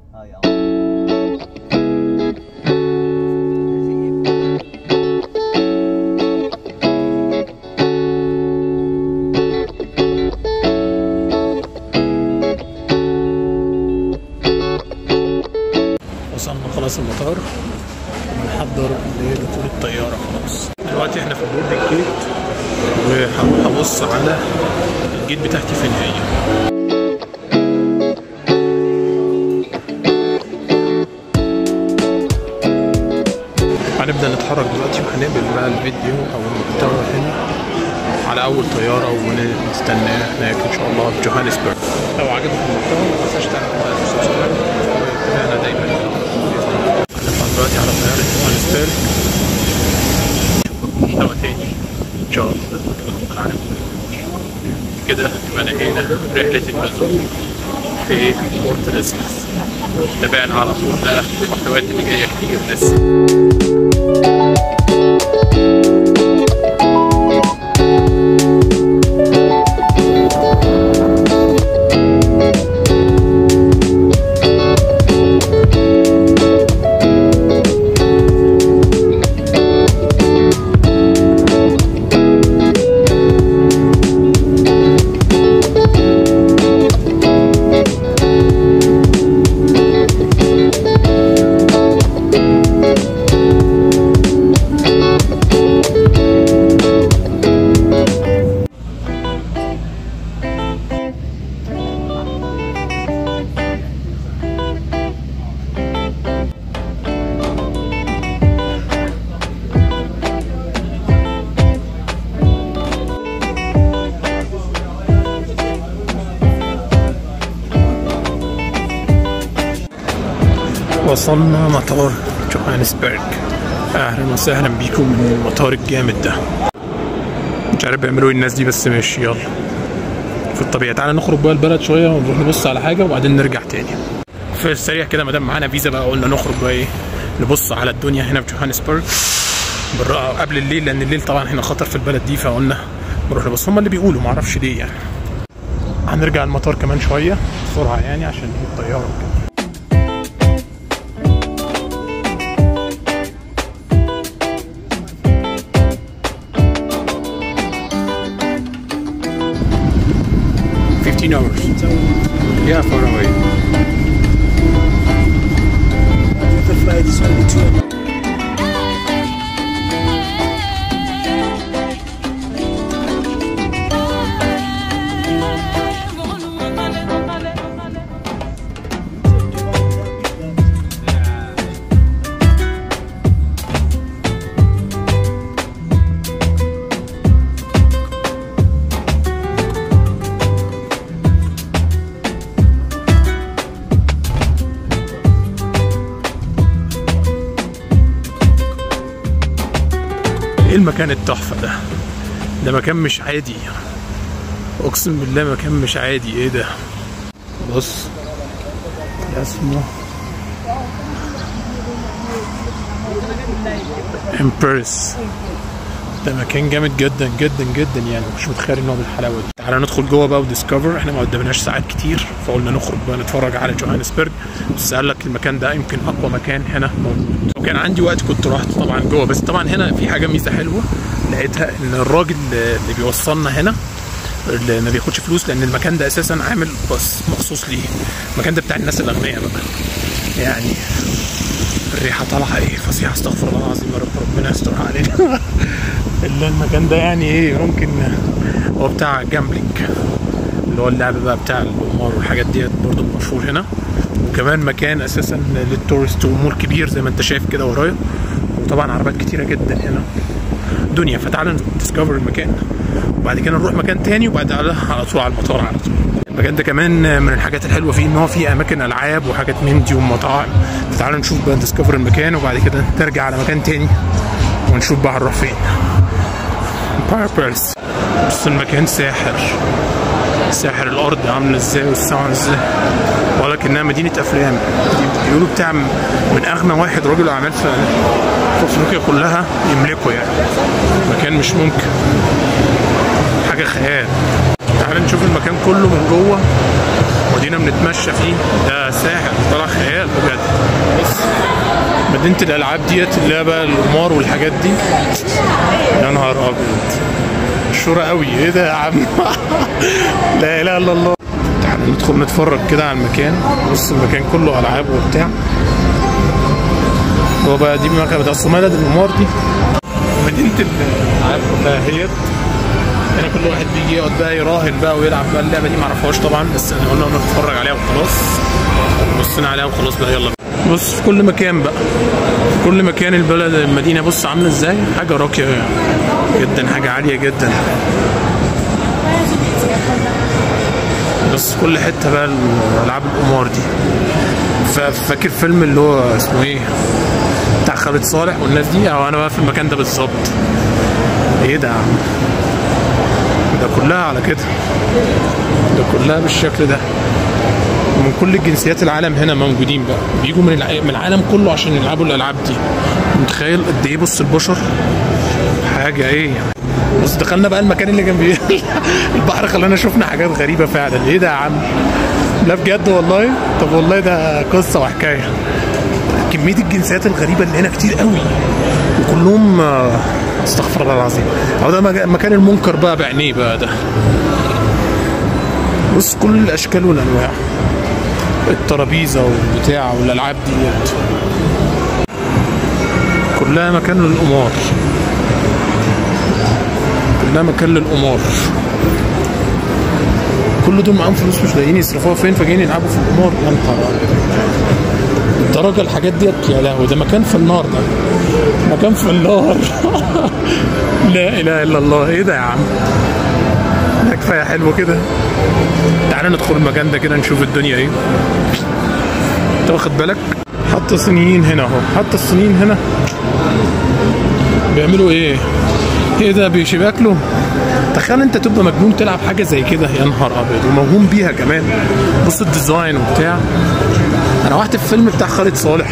وصلنا خلاص المطار ونحضر لدخول الطيارة. خلاص دلوقتي احنا في boarding gate، وهروح ابص على ال gate بتاعتي فين هي. هنبدأ نتحرك دلوقتي وهنقبل بقى الفيديو او المحتوى هنا على اول طيارة ونستناه هناك ان شاء الله في جوهانسبرج. لو عجبك المحتوى ما تنساش تعمل like و subscribe وتابعنا دايما. هنطلع دلوقتي على طيارة جوهانسبرج، نشوفكم محتوى تاني ان شاء الله. كده يبقى نهينا رحلة النزول في بورت اليزابيث. تابعنا على طول بقى المحتويات اللي جاية كتير لسه. وصلنا مطار جوهانسبرج. اهلا وسهلا بيكم من المطار الجامد ده. مش عارف بيعملوا ايه الناس دي، بس ماشي يلا في الطبيعة. تعالى نخرج بقى البلد شوية ونروح نبص على حاجة وبعدين نرجع تاني في السريع كده. ما دام معانا فيزا بقى قلنا نخرج بقى ايه، نبص على الدنيا هنا في جوهانسبرج بالرقه قبل الليل، لان الليل طبعا هنا خطر في البلد دي، فقلنا نروح نبص. هم اللي بيقولوا معرفش ليه يعني. هنرجع المطار كمان شوية بسرعة يعني عشان الطيارة وكده. Hours. Yeah, far away. The flight is only 2. ايه المكان التحفة ده؟ ده مكان مش عادي، اقسم بالله مكان مش عادي. ايه ده؟ بص ده اسمه امبرس. ده مكان جامد جدا جدا جدا يعني، مش متخيل ان هو بالحلاوه دي. تعالى ندخل جوه بقى و discover. احنا ما قدامناش ساعات كتير فقلنا نخرج بقى نتفرج على جوهانسبرج. بس قال لك المكان ده يمكن اقوى مكان هنا موجود. لو كان عندي وقت كنت رحت طبعا جوه، بس طبعا هنا في حاجة ميزة حلوة لقيتها، ان الراجل اللي بيوصلنا هنا اللي ما بياخدش فلوس، لان المكان ده اساسا عامل بس مخصوص ليه. المكان ده بتاع الناس الاغنياء بقى يعني. الريحة طالعه ايه فظيعة، استغفر الله العظيم يا رب، ربنا يسترها علينا. اللي المكان ده يعني ايه، ممكن هو بتاع gambling اللي هو اللعب بقى بتاع القمار والحاجات ديت، برضه مشهور هنا. وكمان مكان اساسا لل tourist ومول كبير زي ما انت شايف كده ورايا، وطبعا عربيات كتيرة جدا هنا دنيا. فتعالى ن discover المكان وبعد كده نروح مكان تاني، وبعد على طول على المطار على طول. المكان ده كمان من الحاجات الحلوة فيه ان هو فيه اماكن العاب وحاجات من دي ومطاعم. فتعالوا نشوف بقى ن discover المكان وبعد كده نرجع على مكان تاني ونشوف بقى هنروح فين. باربرس. بس المكان ساحر، ساحر. الارض عامله ازاي والسما عامله ازاي، ولكنها مدينة افلام. بيقولوا بتاع من اغنى واحد رجل اعمال في افريقيا كلها يملكه يعني. مكان مش ممكن، حاجة خيال. تعالوا نشوف المكان كله من جوه ودينا بنتمشى فيه. ده ساحر، طلع خيال. مدينة الالعاب ديت اللي هي بقى القمار والحاجات دي. يا نهار ابيض، مشهورة قوي. ايه ده يا عم؟ لا اله الا الله. تعالى ندخل نتفرج كده على المكان. بص المكان كله العاب وبتاع. هو بقى دي المكنه بتاع الصومالة دي، القمار دي. مدينة الالعاب كلها هيت هنا، كل واحد بيجي يقعد بقى يراهن بقى ويلعب بقى اللعبة دي، معرفهاش طبعا، بس احنا قلنا نتفرج عليها وخلاص، بصينا عليها وخلاص بقى يلا. بص في كل مكان بقى، في كل مكان البلد المدينة بص عامله ازاي، حاجة راقية جدا، حاجة عالية جدا. بص في كل حتة بقى العاب القمار دي. فاكر فيلم اللي هو اسمه ايه بتاع خالد صالح والناس دي؟ او انا بقى في المكان ده بالظبط. ايه ده يا عم؟ ده كلها على كده، ده كلها بالشكل ده، ومن كل الجنسيات العالم هنا موجودين بقى، بيجوا من العالم كله عشان يلعبوا الالعاب دي. متخيل قد ايه؟ بص البشر حاجة ايه. بص دخلنا بقى المكان اللي جنبي البحر، خلانا شفنا حاجات غريبة فعلا. ايه ده يا عم؟ لا بجد والله. طب والله ده قصة وحكاية. كمية الجنسيات الغريبة اللي هنا كتير قوي، وكلهم استغفر الله العظيم. هو ده مكان المنكر بقى بعينيه بقى ده. بص كل الاشكال والانواع، الترابيزة والبتاع والالعاب ديت كلها مكان للقمار، كلها مكان للقمار. كل دول معاهم فلوس مش لاقيين يصرفوها فين، فجايين يلعبوا في القمار. يا نهار ابيض، الدرجة الحاجات ديت يا لهوي، ده مكان في النار، ده مكان في النار. لا اله الا الله. ايه ده يا عم؟ ده كفاية حلو كده. تعالى ندخل المكان ده كده نشوف الدنيا ايه. انت واخد بالك؟ حتى الصينيين هنا اهو، حتى الصينيين هنا بيعملوا ايه؟ ايه ده بيشباكلوا؟ تخيل انت تبقى مجنون تلعب حاجة زي كده، يا نهار ابيض، وموهوم بيها كمان. بص ال design وبتاع. انا رحت في فيلم بتاع خالد صالح.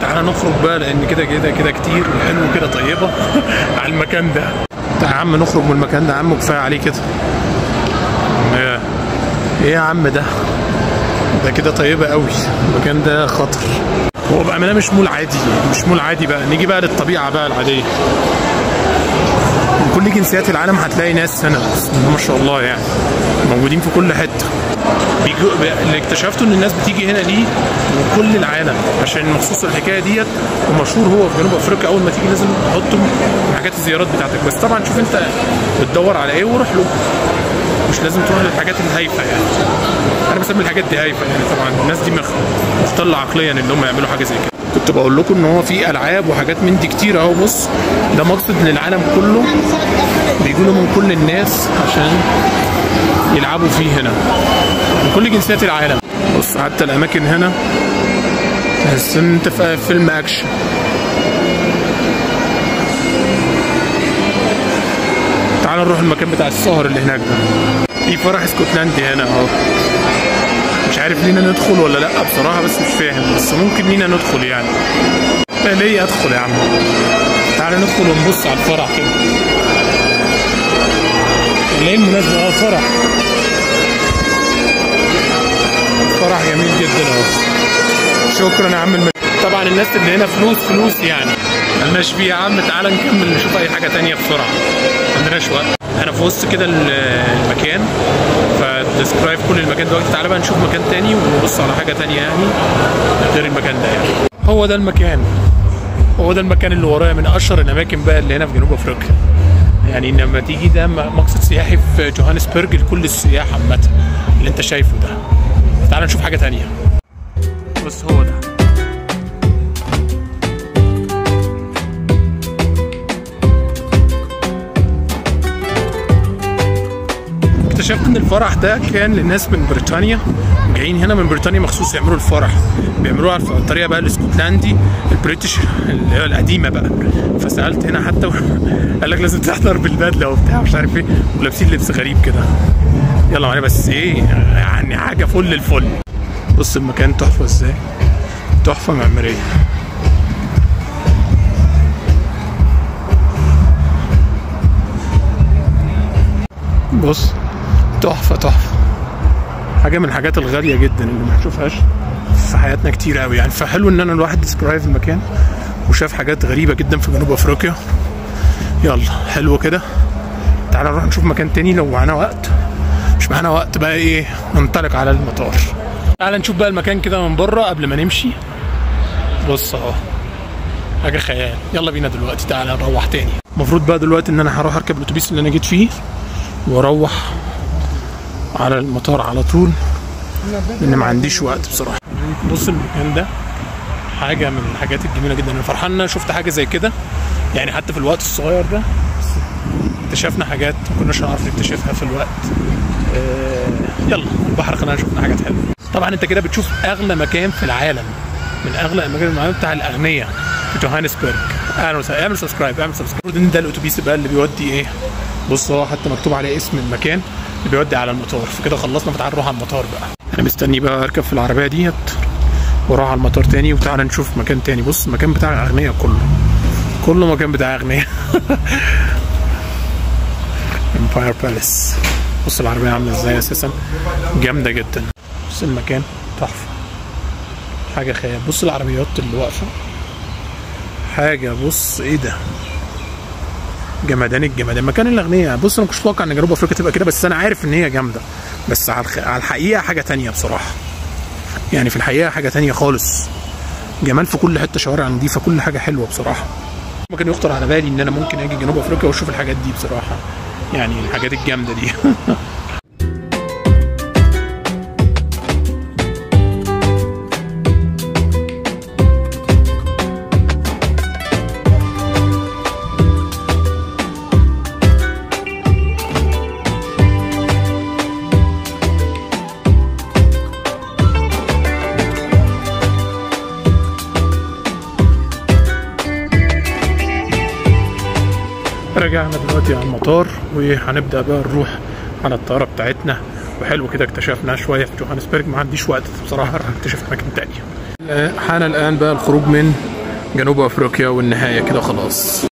تعالى نخرج بقى لان كده كده كده كتير وحلو كده طيبة على المكان ده. تعالى يا عم نخرج من المكان ده يا عم، كفاية عليه كده. ايه يا عم ده؟ ده كده طيبة قوي، المكان ده خطر. هو بأمانة مش مول عادي، مش مول عادي بقى. نيجي بقى للطبيعة بقى العادية. من كل جنسيات العالم هتلاقي ناس هنا ما شاء الله، يعني موجودين في كل حتة. اللي اكتشفته ان الناس بتيجي هنا ليه من كل العالم عشان مخصوص الحكاية ديت، ومشهور هو في جنوب افريقيا. اول ما تيجي لازم تحطه من حاجات الزيارات بتاعتك. بس طبعا شوف انت بتدور على ايه وروح له، مش لازم تروح للحاجات الهايفه يعني. انا بسمي الحاجات دي هايفة يعني. طبعا الناس دي مختله عقليا ان هم يعملوا حاجة زي كده. كنت بقول لكم ان هو في العاب وحاجات من دي كتير اهو. بص ده مقصد للعالم كله، بيجوا له من كل الناس عشان يلعبوا فيه هنا من كل جنسيات العالم. بص حتى الاماكن هنا تحس ان انت في فيلم اكشن. تعال نروح المكان بتاع السهر اللي هناك ده. في فرح اسكتلندي هنا اهو، مش عارف لينا ندخل ولا لا بصراحة، بس مش فاهم، بس ممكن لينا ندخل يعني. ليه ادخل يا عم؟ تعال ندخل ونبص على الفرح كده. ليه المناسبة؟ اه فرح، فرح جميل جدا اهو. شكرا يا عم. طبعا الناس اللي هنا فلوس فلوس يعني، مالناش فيه يا عم. تعال نكمل نشوف اي حاجة تانية بسرعة، ما عندناش وقت. انا في وسط كده المكان، ف describe كل المكان دلوقتي. تعالى بقى نشوف مكان تاني ونبص على حاجة تانية يعني غير المكان ده يعني. هو ده المكان، هو ده المكان اللي ورايا، من اشهر الاماكن بقى اللي هنا في جنوب افريقيا. يعني لما تيجي ده مقصد سياحي في جوهانسبرج لكل السياح عامة اللي انت شايفه ده. تعال نشوف حاجة تانية. بس هو ده. اكتشفت ان الفرح ده كان للناس من بريطانيا، جايين هنا من بريطانيا مخصوص يعملوا الفرح. بيعملوها على الطريقة بقى الاسكتلندي ال British اللي هي القديمة بقى. فسالت هنا حتى قال لك لازم تحضر بالبدله وبتاع مش عارف ايه، ولابسين لبس غريب كده. يلا معانا بس ايه يعني حاجة فل الفل. بص المكان تحفة ازاي، تحفة معمارية. بص تحفة تحفة، حاجة من الحاجات الغالية جدا اللي ما تشوفهاش في حياتنا كتير قوي يعني. فحلو ان انا الواحد describe المكان وشاف حاجات غريبة جدا في جنوب افريقيا. يلا حلو كده، تعالى نروح نشوف مكان تاني لو معانا وقت. مش معانا وقت بقى ايه، ننطلق على المطار. تعالى نشوف بقى المكان كده من بره قبل ما نمشي. بص اهو حاجة خيال. يلا بينا دلوقتي، تعالى نروح تاني. المفروض بقى دلوقتي ان انا هروح اركب الاتوبيس اللي انا جيت فيه واروح على المطار على طول، لان ما عنديش وقت بصراحة. بص المكان ده حاجة من الحاجات الجميلة جدا، انا فرحان ان انا شفت حاجة زي كده يعني، حتى في الوقت الصغير ده اكتشفنا حاجات ما كناش نعرف نكتشفها في الوقت. يلا البحر خلانا شفنا حاجات حلوة. طبعا انت كده بتشوف اغلى مكان في العالم، من اغلى اماكن العالم بتاع الاغنياء في جوهانسبرج. اهلا وسهلا، اعمل subscribe اعمل subscribe. ده الاتوبيس بقى اللي بيودي ايه، بص هو حتى مكتوب عليه اسم المكان اللي بيودي على المطار. فكده خلصنا، فتعال نروح على المطار بقى. انا مستني بقى اركب في العربية ديت واروح على المطار تاني، وتعالى نشوف مكان تاني. بص المكان بتاع الاغنياء كله، كله مكان بتاع اغنياء. Empire Palace. بص العربية عامله ازاي اساسا، جامدة جدا. بص المكان تحفة، حاجة خيال. بص العربيات اللي واقفة حاجة، بص ايه ده، جمدان الجمدان، مكان الاغنياء. بص انا ما كنتش متوقع ان جنوب افريقيا تبقى كده، بس انا عارف ان هي جامدة، بس على الحقيقة حاجة تانية بصراحة يعني. في الحقيقة حاجة تانية خالص، جمال في كل حتة، شوارع نظيفة، كل حاجة حلوة بصراحة. ما كان يخطر على بالي ان انا ممكن اجي جنوب افريقيا واشوف الحاجات دي بصراحة يعني، الحاجات الجامدة دي. رجعنا دلوقتي على المطار وهنبدأ بقى نروح على الطيارة بتاعتنا. وحلو كده اكتشفنا شوية في جوهانسبرج، ما عنديش وقت بصراحة اروح اكتشف أماكن تانية. حان الآن بقى الخروج من جنوب أفريقيا والنهاية كده خلاص.